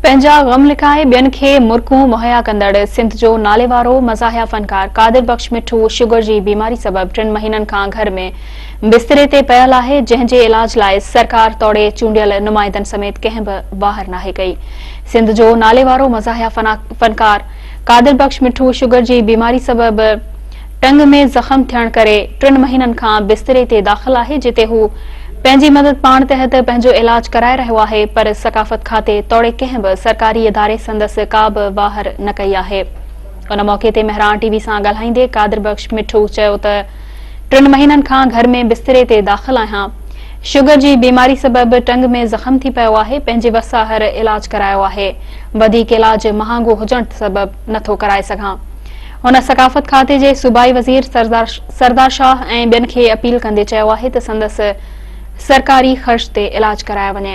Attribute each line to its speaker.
Speaker 1: پنهنجا غم لڪائي ٻين کي مرڪون مهيا ڪندڙ سنڌ جو ناليوارو مزاحيه فنڪار قادر بخش مٺو شگر جي بيماري سبب ٽن مهينن کان گهر ۾ بستري تي پيل آهي جنهن جي علاج لاء سرڪار توڙي چونڊيل نمائندن سميت ڪنهن به واهر ناهي ڪئي سنڌ جو ناليوارو مزاحيه فنڪار قادر بخش مٺو شگر جي بيماري سبب ٽنگ ۾ زخم ٿيڻ ڪري ٽن مهينن کان بستري تي داخل آهي جتي هو پنهنجي مدد پاڻ تحت پنهنجو علاج ڪرائي رهيو آهي پر ثقافت کاتي توڙي ڪنهن به سرڪاري اداري سندس ڪا به واهر نه ڪئي آهي. ان موقعي تي مهراڻ ٽي وي سان ڳالهائيندي قادر بخش مٺو چيو ته ٽن مهينن کان گهر ۾ بستري تي داخل آهيان شگر جي بيماري سبب ٽنگ ۾ زخم ٿي پيو آهي پنهنجي وس آهر علاج ڪرايو آهي وڌيڪ علاج مهانگو هجڻ سبب نٿو ڪرائي سگهان. هن ثقافت کاتي جي صوبائي وزير سردار شاهه ۽ ٻين کي اپيل ڪندي چيو آهي ته سندس سرڪاري خرچ تي علاج ڪرايو وڃي.